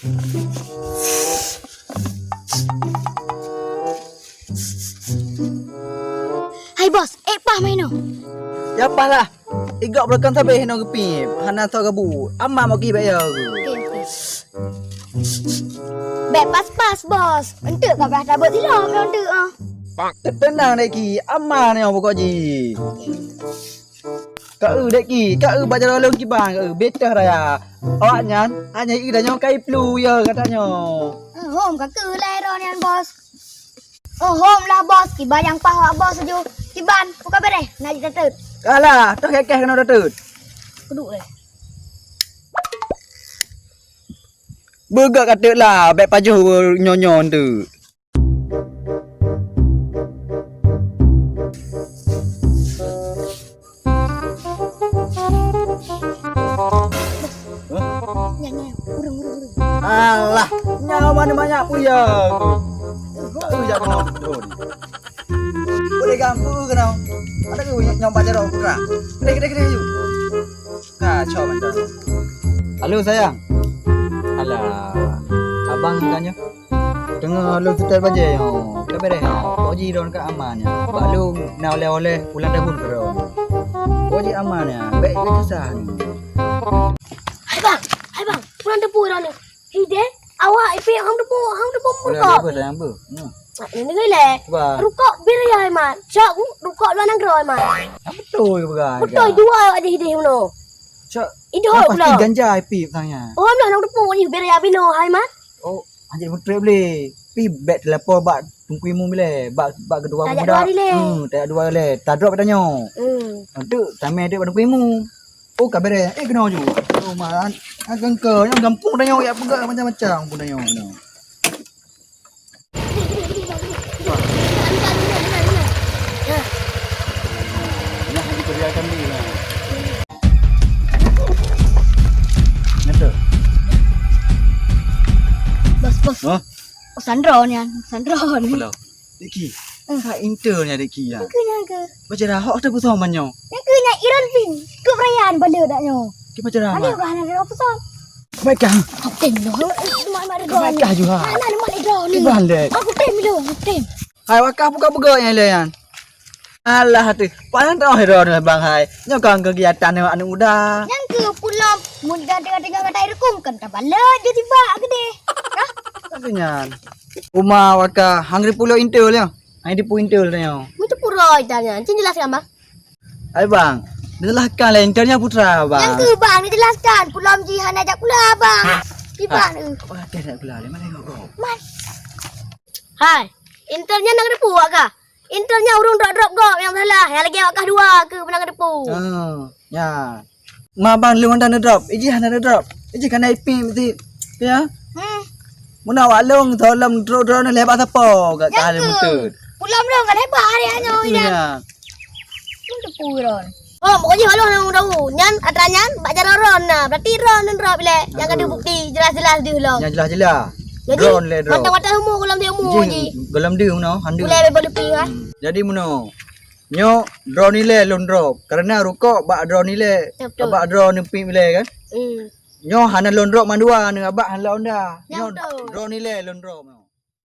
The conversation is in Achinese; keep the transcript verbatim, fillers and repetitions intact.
Hai bos, ék paih meunoe. Ya paih lah. Igok beureukan sabé hinoe geupie, hana soe geubu. Aman maki bèk ya. Oke, oke. Bèk pas-pas bos. Enteuk ka bah tabeuet silom nyoe enteuk ah. Teunang dek ki, aman nyoe pokok jih. Ka eu dek ki, ka eu bak jaroe lôn kiban ka eu betoh raya. Awaknyan hanya i tanyoe kai plu ya gata nyoe. Hom ka keu lai roh nyan bos. Oh hom lah bos, kiban nyang paih awak bos laju. Kiban, buka bereh, na jitateut. Kalah, toh kekeh keunoe tateut. Kuduk leh. Beugak kateut lah, bèk pajoh nyoe-nyoe enteuk. Nyan, nyan, ureueng, ureueng, ureueng. Alah, nyawa mana banyak puyeng. Kau jak kau dun. Boleh ganggu kena. Ada ke nyong baca dong putra. Kedai, kedai, kedai, yuk. Kacau mantap. Halo sayang. Alah, abang tanya. Teungoh lôn seutôt bajèe nyoe, ka beureh nyoe. Pokok jih droeneuh ka aman nyan. Bak lôn na oleh-oleh ulang tahun keu droeneuh. Pokok jih aman nyan, bèk, bèk susah nyoe. Hai bang, hai bang, pulang teupeu droeneuh. Hideh, awak ipek hang teupeu, hang teupeu rukok. Boleh, boleh, sayang, beuh. Hmm. Ini dengar leh. Bah. Rukok bir ya, hai mat. Cok rukok luar nanggroe, hai mat. Betul ke bukan? Betul, dua awak jadi hideh meunoe. Cok. Itu pasti ganja ipek tanya. Oh, alah, hang teupeu ni bir ya binoe, hai mat. Oh, hanjeuet meutrép lé. Pi bèk teulapor bak Teungku Imu bilé, bak, bak ketua pemuda. Tajak dua hari lé. Hmm, tajak dua hari lé. Tadrop tanyoe. Hmm. Untuk tamé dek bak Teungku Imu. Oh, ka beureh. Eh, keunoe ju. Oh, man. Ah, gengke. Nyang gampông tanyoe yak peugah macam-macam pun tanyoe keunoe. Nah, diberiakan ni lah. Nyata. Bos, bos. Hah? Oh, Sandro nyan, Sandro ni. Alah. Dek Ki, ka intel nyan Dek Ki ya. Nyang keu, nyang keu. Baca dah hok tu peusong man nyoe. Nyang keu nyan Iron Pin. Keu perayaan bala dak nyoe. Ki baca dah. Ada bah ada peusong. Baiklah. Kapten noh. Cuma mak rego ni. Baiklah juga. Mana ni mak rego ni? Iban dek. Aku tem dulu, aku tem. Hai wakah buka-buka yang lain. Alah tu. Paling tengah rego ni bang hai. Nyoe kan kegiatan anak muda. Nyang keu pulang muda tengah-tengah kata rukung kan tabalat je tiba gede. Hah? Aku nyan. Uma waka hang di pulo intel ya. Hang di pu intel tanya. Minta pura tanya. Cin jelaskan bang. Hai bang, jelaskan lah intelnya putra bang. Yang ke bang, jelaskan. Pulam ji hana jak pula bang. Di bang. Apa kata jak pula? Mana kau? Man. Hai, intelnya nak depu wak kah? Intelnya urung drop-drop gop yang salah. Yang lagi awak kah dua ke pernah depu. Ah, ya. Ma bang lôn hana drop. Ijih hana drop. Ijih kana ipin mesti. Ya. Hmm. Muna awak lôn tolong drop-drop ni lebat sapo gak kah lôn mutut. Pulam lôn kan hebat hari hanya ya. Mun tepu ron. Oh, pokoknya kalau nak tahu, nyan atra nyan bak jalan ron nah. Berarti ron nan drop bilek. Yang ada bukti jelas-jelas di hulong. Yang jelas-jelas. Jadi, ron le drop. Mantap-mantap umur golom dia umur ji. Golom dia no, handu. Boleh bebas lebih kan? Jadi muna. Nyoe droeneuh ilèe lôn drop, karena rukok bak droeneuh ilèe, betul, bak droeneuh pip ilèe kan. Hmm. Nyoe hana lôn drop mandua, neu abak hana lôn da. Ya, nyoe betul, droeneuh ilèe lôn drop.